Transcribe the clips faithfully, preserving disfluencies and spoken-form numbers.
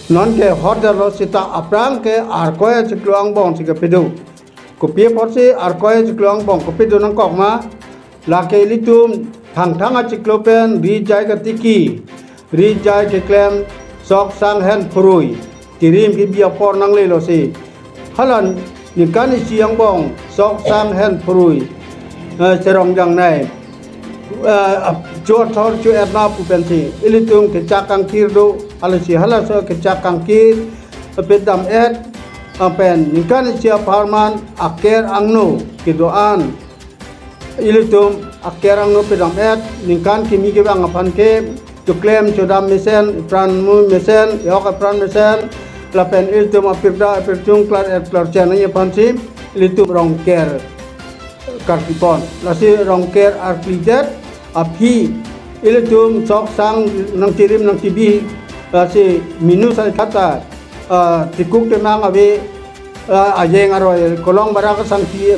Non ke hot dalo seta aphrang ke Arkoi achiklo angbong si kepido. Kopi apotsi Arkoi achiklo angbong kepido nangkok ma? Lake ilitum Thangthang achiklo pen Rijai katiki, Rijai keklem sok sang hen phurui, tirim kebi apor nanglelo si. Hala ningkan isi angbong sok sang hen phurui, eh, serong jangnai, eh, ap-, chuthor chu etna pu pensi ilitum kechak kangkir do, hala si halaso kechak kangkir, eh, pedam et, eh, pen ningkan isi apharman aker angno kedo-an ilitum aker angno pedam et, ningkan kimi kevang aphan ke, choklem chodam mesen, pran mu mesen, yok pran mesen, lapen ilitum apirda apirchung klar et klar chen aphansi ilitum Rongker karkipon. Lasi Rongker arklidet aphi ilitum sok sang nangchirim nangchibi, lasi minu sai khata, ah, tikuk tenang ave, ah, ajeng aroi kolong barak sang si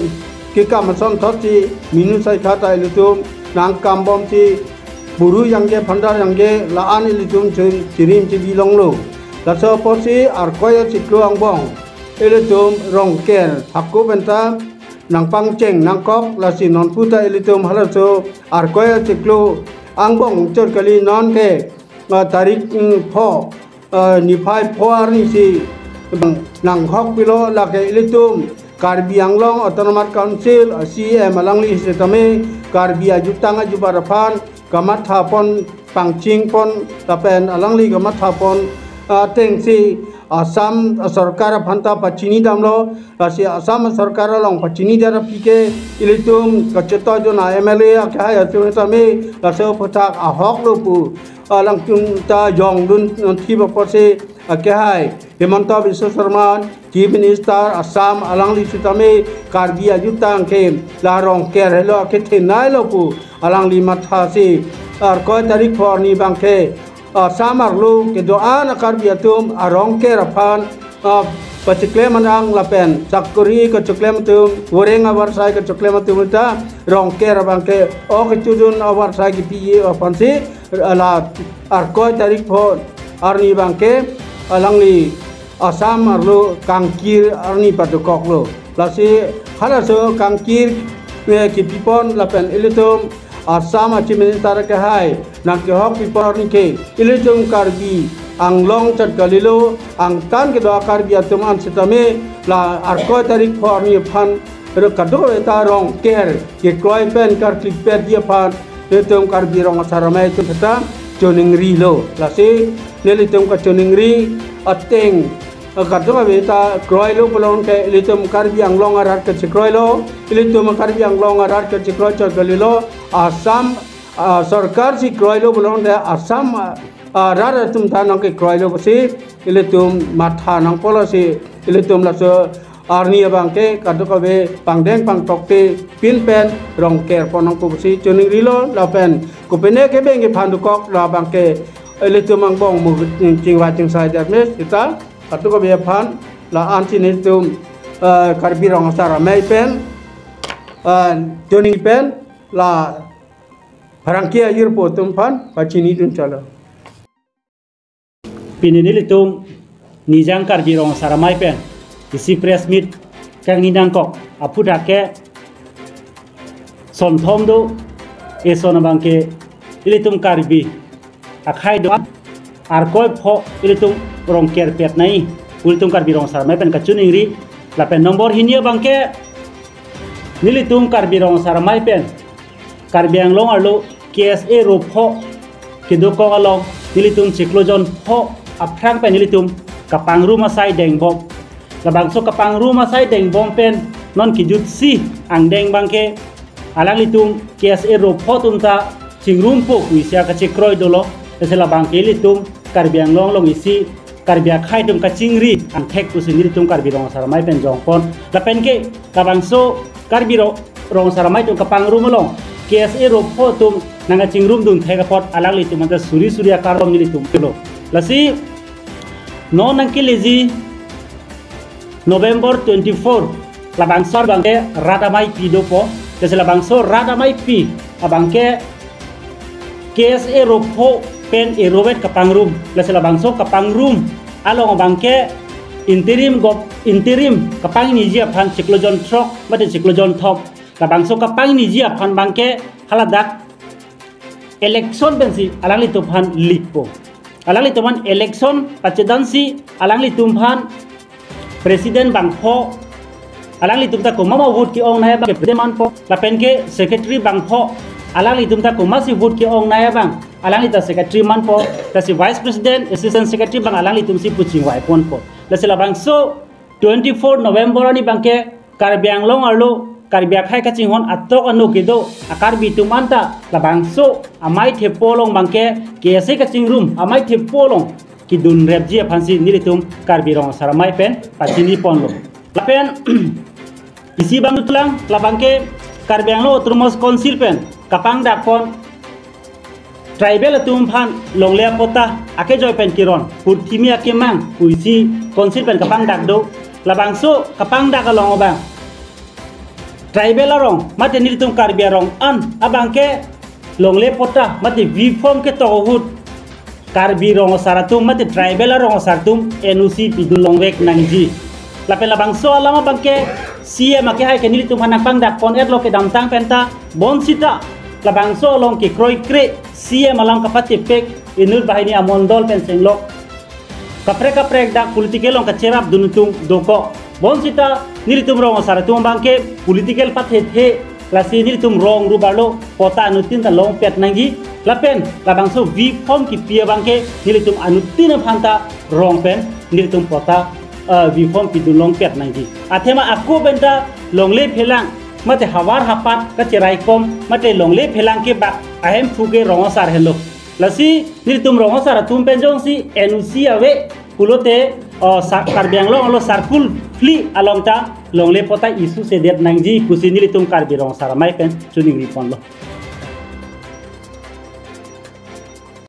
kekam asonthotsi minu sai khata ilitum nangkambomsi buru jangje phandar jangje la-an ilitum chi-, chirim chibi longlo. Laso apotsi Arkoi achiklo angbong ilitum Rongker hako penta nangpangcheng nangkok, lasi non puta ilitum halaso Arkoi achiklo angbong chot kali non ke, ah, tarik, mm, pho, ah, niphai pho arni si bang nanghok pilo, lake ilitum Karbi Anglong Autonomous Council, ah, C E M alangli sitame Karbi ajutang ajubat aphan kamathapon pangchingpon lapen alangli kamathapon, ah, atengsi Assam, ah, sorkar aphanta pachini damlo, lasi Assam sorkar along pachini det aphi ke ilitum kachetoi jona M L A akehai atum tame laso aphuthak ahok lo pu alangtum ta jongdun thip apotsi akehai Himanta Biswa Sarma, Chief Minister Assam, alangli sitame Karbi ajutang ke la Rongker helo akethenei lo pu alangli mathasi Arkoi tarik pho arni abangke Assam arlo kedo-an a-Karbi atum a-Rongker aphan, ah, pachiklem anang lapen chakori kachiklem atum, voreng avarsai kachiklem atum ta Rongker abangke ok kechudun avarsai kipi aphansi, ah, la Arkoi tarik pho arni abangke alangli Assam arlo kangkir arni padokoklo. Lasi halaso kangkir, eh, kipipon lapen ilitum Assam a-Chief Minister akehai nangkehok pipon arni ke ilitum Karbi Anglong chot kalilo, angtan kedo a-Karbi atum an sitame la Arkoi tarik pho arni aphan ro kadokave ta Rongker kekroi pen karkli pet di aphan nelitum Karbi Rong Asar Amei atum ta choningrilo. Lasi nelitum kachoningri ateng, eh, kadokave ta kroilo pulote ilitum Karbi Anglong arat kachekroilo, ilitum Karbi Anglong arat kachekroi chot kalilo, Assam, ah, sorkar si kroilo pulote Assam, ah, arat atum ta nangkekroilo pusi ilitum matha nangpo, lasi ilitum laso arni abangke kadokave pangdeng pangtokte pin pen Rongker pon nangpo pusi choningrilo lapen kopine kebeng kephan dokok la abangke ilitum angbong mu chingvai chingsai det mes kita kadokave aphan la-ansi nelitum, eh, Karbi Rong Asar Amei pen, eh, choningri pen la pherangke ajirpo atum aphan pachinidun chotlo. Pini nelitum Nijang Karbi Rong Asar Amei pen isi press meet kangni nangkok aphuthak ke sonthom do, eson abangke ilitum Karbi akhei do, Arkoi pho ilitum Rongker petnei, ilitum Karbi Rong Asar Amei pen kachoningri, lapen nombor hini abangke nelitum Karbi Rong Asar Amei pen Karbi Anglong arlo K S A ro pho kedokok along nelitum chiklo jon pho aphrang pen nelitum kapangrum asai dengbom. Labangso kapangrum asai dengbom pen non kejutsi angdeng abangke alanglitum K S A ro pho atum ta chingrumpo pu isi kachekroi dolo. Lasi labangke ilitum Karbi Anglong along isi Karbi akhei atum kachingri angthek pusi nelitum Karbi Rong Asar Amei pen jongpon. Lapen ke labangso Karbi Ro-, Rong Asar Amei atum kapangrum along K S A ro pho atum nangkachingrumdun thek apot alanglitum anta suri suri akardom nelitum pilo. Lasi non nangkeleji November twenty-four, labangso abangke rat ameipi dopo. Lasi labangso rat ameipi abangke K S A ro pho pen erovet kapangrum. Lasi labangso kapangrum along abangke interim gov interim kapangniji aphan chiklo jonthrok mate chiklo jonthom, labangso kapangniji aphan abangke haladak election pensi alanglitum aphan likpo. Alanglitum aphan election pachedansi alanglitum aphan president bangpho, alanglitum ta komat ma vote ke-ongnei abang ke president manpo, lapen ke secretary bangpho, alanglitum ta komatsi vote ke-ongnei abang, alangli ta secretary manpo, lasi vice president, assistant secretary abang alanglitumsi pu chingvai ponpo. Lasi labangso twenty-four November arni abangke Karbi Anglong arlo Karbi akhei kachinghon atok ano kedo a-Karbi atum anta labangso amei thepo along abangke K S A kachingrum amei thepo along kedun repji aphansi nelitum Karbi Rong Asar Amei pen pachini ponlo. Lapen isi abang thulang, labangke Karbi Anglong Autonomous Council pen kapangdak pon tribal atum aphan longle apatta akejoi pen keron, purthimi akemang pusi council pen kapangdak do. Labangso kapangdak along abang tribal arong mate nelitum Karbi arong an abangke longle patta mate V form ketok ahut Karbi Rong Asar atum mate tribal arong asar atum N O C pidun longvek nangji. Lapen labangso alam abangke C M akehai ke nelitum aphan nangpangdak pon-etlo kedamtang penta, bonsita labangso along kekroikre C M alam kapatepek inut banghini amondol pen chenglok kaprek kaprek dak political along kacherapdun atum dokok. Bonsita nelitum rong asar atum abangke political pathethe, lasi nelitum rong rup arlo patta anuttin ta longpet nangji. Lapen labangso V form kipi abangke nelitum anuttin aphanta rong pen nelitum patta, eh, V form pidun longpet nangji. Athema ako penta longle phelang mate havar hapat kacheraikom mate longle phelang kebak ahemphu ke rong asar henlo. Lasi nelitum rong asar atum pen jongsi N O C ave pulote, oh, sa-, Karbi Anglong arlo circle phli along ta longle patta issue sedet nangji pusi nelitum Karbi Rong Asar Amei pen choningri ponlo.